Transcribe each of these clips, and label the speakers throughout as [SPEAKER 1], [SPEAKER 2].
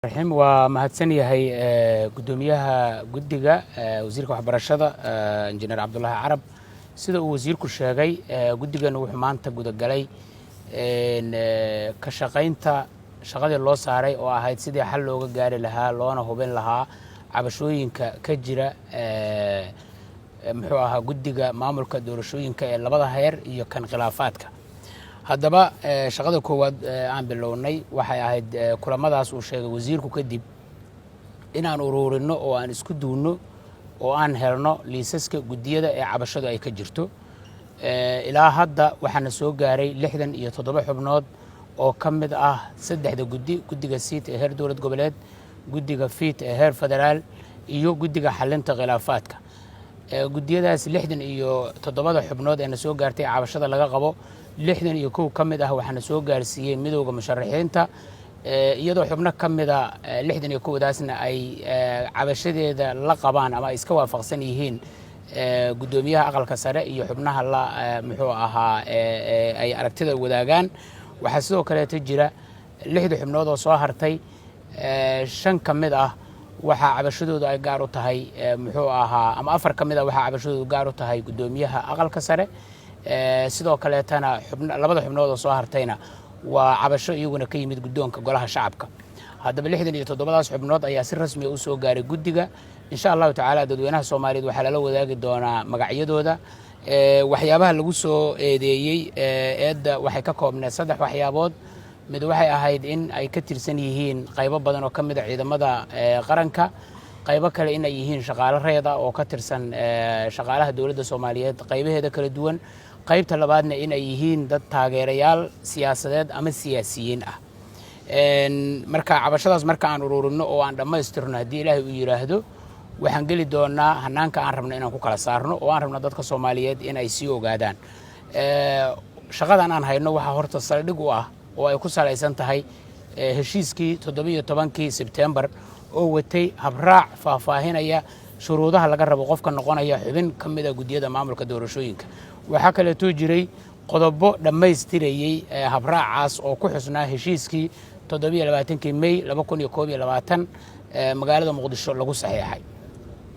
[SPEAKER 1] Raxiim, waa mahadsan yahay guddoomiyaha guddiga, wasiirka waxbarashada, Injineer Cabdulaahi Carab. Sida uu wasiirku sheegay, guddiganu wuxuu maanta gudagalay ka shaqaynta shaqadii loo saaray oo ahayd sidii xal looga gaari lahaa loona hubin lahaa cabashooyinka ka jira, muxuu ahaa, guddiga maamulka doorashooyinka ee labada heer iyo kan khilaafaadka. Haddaba, shaqada koowaad aan bilownay waxay ahayd kulamadaas uu sheegay wasiirku kadib inaan uruurino oo aan isku duunno oo aan helno liisaska guddiyada ee cabashadu ay ka jirto. Ilaa hadda waxaana soo gaaray 67 xubnood oo ka mid ah saddexda guddi: guddiga SIIT ee heer dowlad goboleed, guddiga FIIT ee heer federaal iyo guddiga xalinta khilaafaadka. Guddiyadaas 67-da xubnood ee na soo gaartay cabashada laga qabo, 61 ka mid ah waxaana soo gaarsiiyey Midowda Musharaxiinta, iyadoo xubno ka mida 61-daasna ay cabashadeeda la qabaan ama ay iska waafaqsan yihiin guddoomiyaha Aqalka Sare iyo xubnaha la, muxuu ahaa, ay aragtida wadaagaan. Waxaa sidoo kaleeto jira 60 xubnood oo soo hartay, shan ka mid ah waxaa cabashadoodu ay gaar u tahay, muxuu ahaa, ama afar ka mid ah waxaa cabashadoodu gaar u tahay guddoomiyaha Aqalka Sare. Sidoo kaleetana labada xubnood oo soo hartayna waa cabasho iyaguna ka yimid guddoonka Golaha Shacabka. Haddaba, 67-daas xubnood ayaa si rasmiya u soo gaaray guddiga. Insha Allahu tacaala, dadweynaha Soomaaliyeed waxaa lala wadaagi doonaa magacyadooda. Waxyaabaha lagu soo eedeeyey, eedda waxay ka koobneed saddex waxyaabood. Mid waxay ahayd in ay ka tirsan yihiin qaybo badan oo ka mid a ciidamada qaranka, qaybo kale in ay yihiin shaqaalo reed ah oo ka tirsan shaqaalaha dowladda Soomaaliyeed qaybaheeda kala duwan, qaybta labaadna in ay yihiin dad taageerayaal siyaasadeed ama siyaasiyiin ah. Marka cabashadaas marka aan ururino oo aan dhammaystirno, haddii Ilaahay uu yidhaahdo, waxaan geli doonaa hanaanka aan rabno inaan ku kala saarno oo aan rabno dadka Soomaaliyeed in ay sii ogaadaan. Shaqadan aan hayno waxaa horta saldhig u ah oo ay ku salaysan tahay heshiiskii 17-kii Sebtembar oo watay habraac faahfaahinaya shuruudaha laga rabo qofka noqonaya xubin ka mid a guddiyada maamulka doorashooyinka. Waxaa kaleetoo jiray qodobo dhammaystirayey habraacaas oo ku xusnaa heshiiskii 27-kii May 2021 magaalada Muqdisho lagu saxiixay.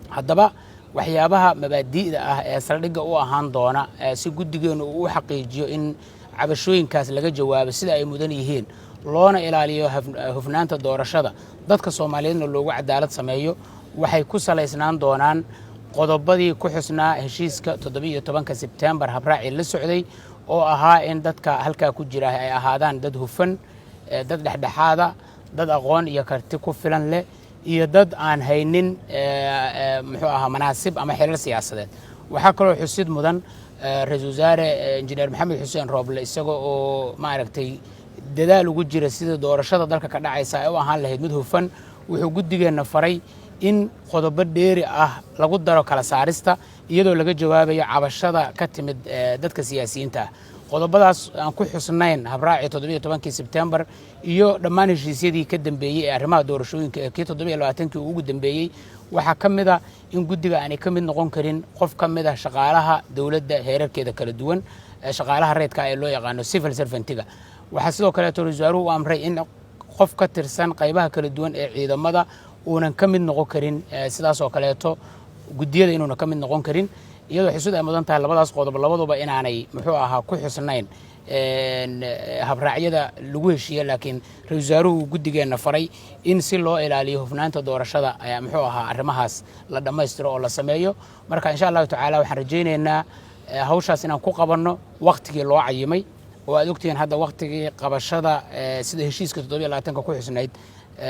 [SPEAKER 1] Haddaba, waxyaabaha mabaadi'da ah ee saldhigga u ahaan doona si guddigeennu uu u xaqiijiyo in cabashooyinkaas laga jawaabo sida ay mudan yihiin, loona ilaaliyo hufnaanta doorashada, dadka Soomaaliyeedna loogu cadaalad sameeyo, waxay ku salaysnaan doonaan qodobadii ku xusnaa heshiiska 17-ka Sebtembar, habraacii la socday oo ahaa in dadka halkaa ku jira ay ahaadaan dad hufan, dad dhexdhexaada, dad aqoon iyo karti ku filan leh iyo dad aan haynin, muxuu ahaa, manaasib ama xilal siyaasadeed. Waxaa kaloo xusid mudan, Ra-iisul Wasaare Injineer Maxamed Xuseen Rooble, isaga oo, maaragtay, dadaal ugu jira sida doorashada dalka ka dhacaysa ay u ahaan lahayd mid hufan, wuxuu guddigeenna faray in qodobo dheeri ah lagu daro kala saarista, iyadoo laga jawaabayo cabashada ka timid dadka siyaasiyiinta ah. Qodobadaas aan ku xusnayn habraacii 17-kii Sebtembar iyo dhammaan heshiisyadii ka dambeeyey ee arrimaha doorashooyinka ee kii 27-kii ugu dambeeyey waxaa ka mid a in guddiga aanay ka mid noqon karin qof ka mid ah shaqaalaha dowladda heerarkeeda kala duwan, shaqaalaha reedka ee loo yaqaano civil servant-iga. Waxaa sidoo kaleeto ra-isul wasaaruhu u amray in qof ka tirsan qaybaha kala duwan ee ciidamada uunan ka mid noqon karin, sidaas oo kaleeto guddiyada inuuna ka mid noqon karin, iyadoo xusud ay mudan tahay labadaas qodob labaduba inaanay, muxuu ahaa, ku xusnayn habraacyada lagu heshiiye, laakiin ra-isul wasaaruhu uu guddigeenna faray in si loo ilaaliyo hufnaanta doorashada, muxuu ahaa, arrimahaas la dhammaystiro oo la sameeyo. Marka, insha Allahu tacaala, waxaan rajaynaynaa hawshaas inaan ku qabanno wakhtigii loo cayimay, oo aad ogtihiin hadda wakhtigii qabashada, sida heshiiska 27-ka ku xusnayd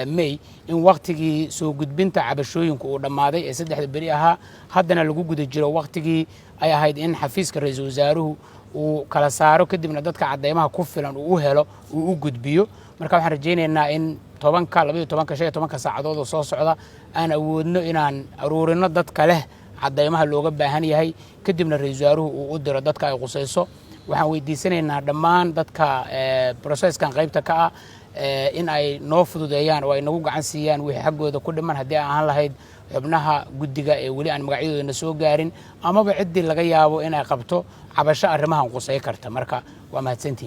[SPEAKER 1] May, in wakhtigii soo gudbinta cabashooyinku uu dhammaaday ee 3-da beri ahaa, haddana lagu guda jiro wakhtigii ay ahayd in xafiiska ra-iisul wasaaruhu uu kala saaro, kadibna dadka caddeymaha ku filan uu u helo uu u gudbiyo. Marka waxaan rajaynaynaa in 10-ka, 12-ka, 15-ka saacadood oo soo socda aan awoodno inaan aruurino dadka leh caddeymaha looga baahan yahay, kadibna ra-iisul wasaaruhu uu u diro dadka ay qusayso. Waxaan weydiisanaynaa dhammaan dadka process-kan qaybta ka ah in ay noo fududeeyaan oo ay nagu gacan siiyaan wixii xaggooda ku dhiman, haddii ay ahaan lahayd xubnaha guddiga ee weli aan magacyadooda soo gaarin amaba ciddii laga yaabo inay qabto cabasho arrimahan qusay karta. Marka waa mahadsantihin.